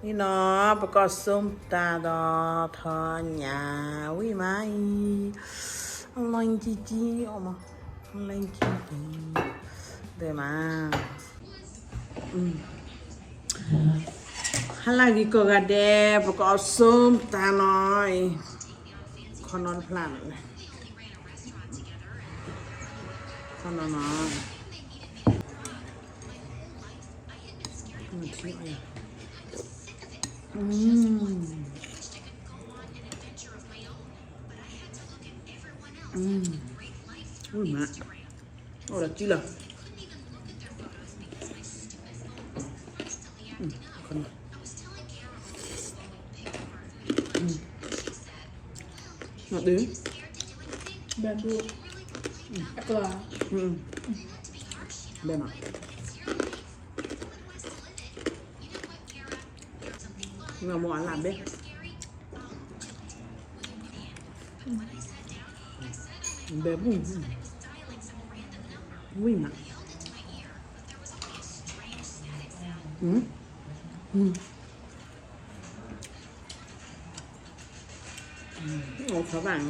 နီၤ ပကီၢ်စိတၢ်ဒီးထီၣ်ညၣ်ဝံၤမးအံၤ, အလီၢ်ကံကံအီၤမး, အလီၢ်ကံကံ, ဒဲမး, ဟါလၢဂ့ၤကိးဂၤဒဲး ပကီၢ်စိတၢ်နီၤအံၤ, ခီနီတဖျၢၣ်န့ၣ်, ခီနီနီၤ မး, အိၣ်ဒီးကံလီၤ, ဘဲၣ်, ဘဲၣ်မး, မ့ၢ်အလၢဘဲၣ်, ဘဲၣ်ဘူၣ်, ဝံၣ်မး, အိၣ်ခီဘၣ်,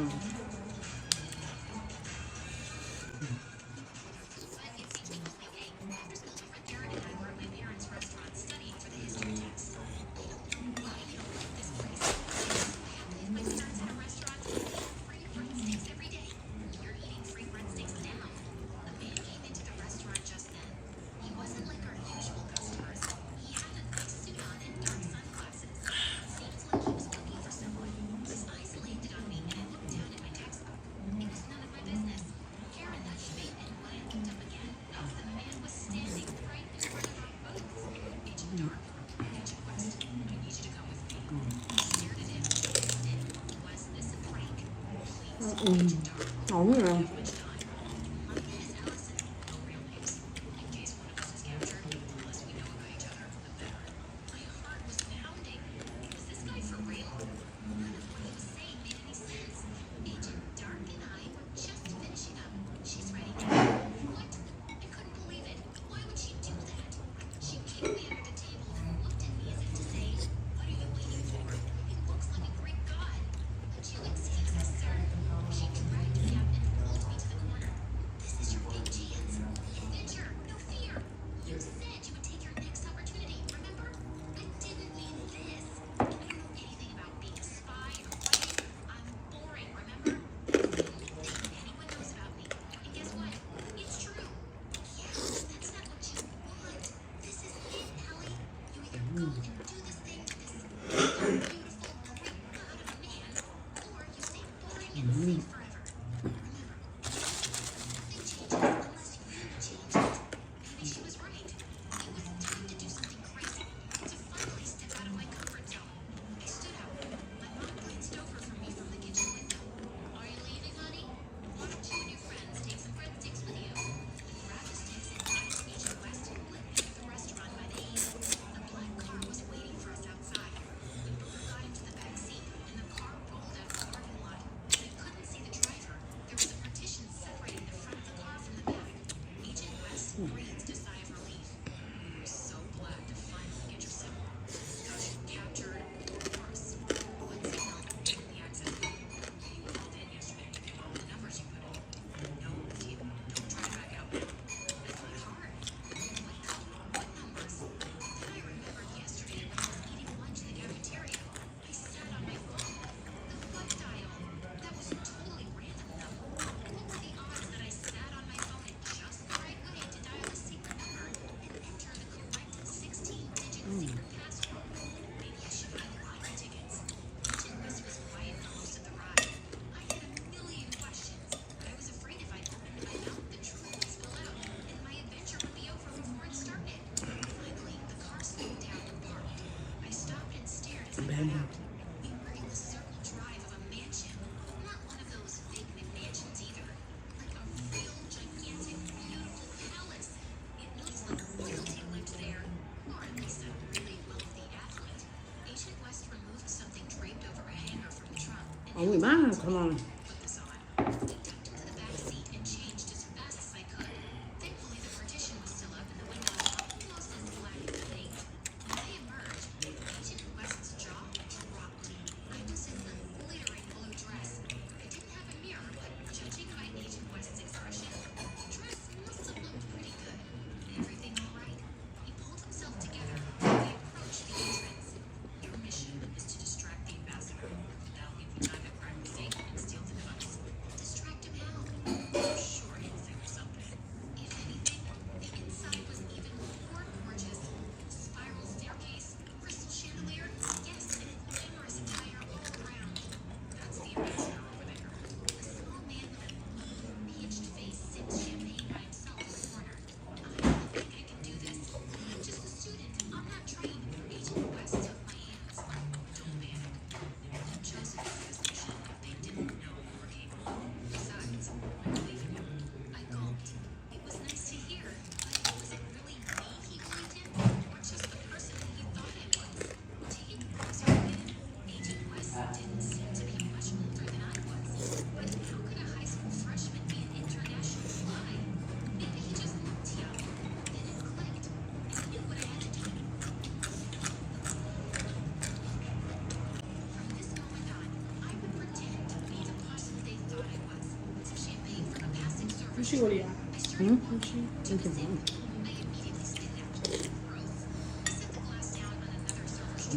အဝံၣ်မး ခီနီၤ, အဝံၣ်မး ခီနီၤ,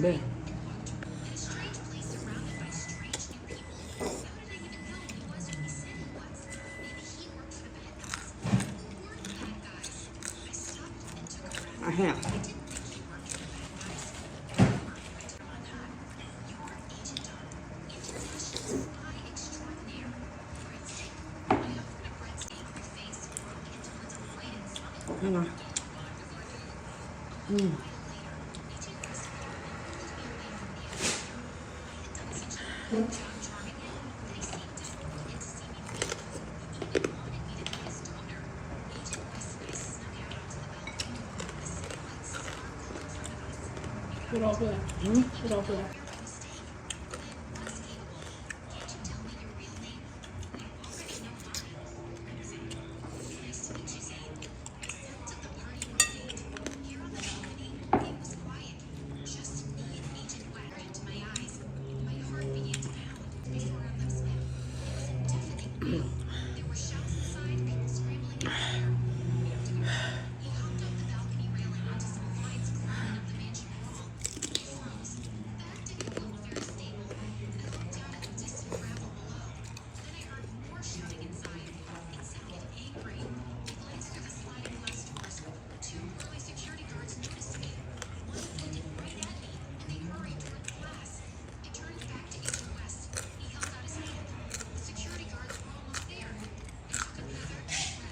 Beh. I have. Hang on. Mm.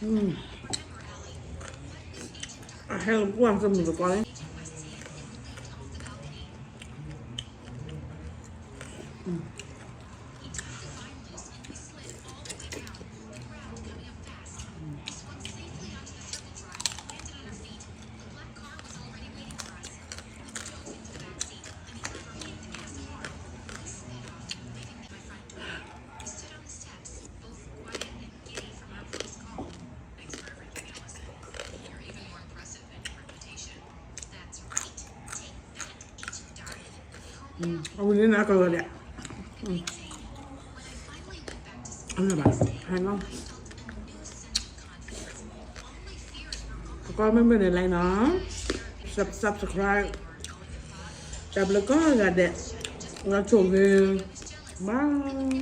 Mm. I had one from the garden. Mm. Mm, အဝဲန့ၣ် အကလီၤဒဲး. Mm. အလၢဘၣ်, ဟဲနီၤ. ကီမ့ၢ်မ့ၢ်န့ၣ် like နီၤ, sub- subscribe, တၢ်ဘျုးကိးဂၤဒဲး, လီၤဆိၣ်ဂ့ၤ, bye.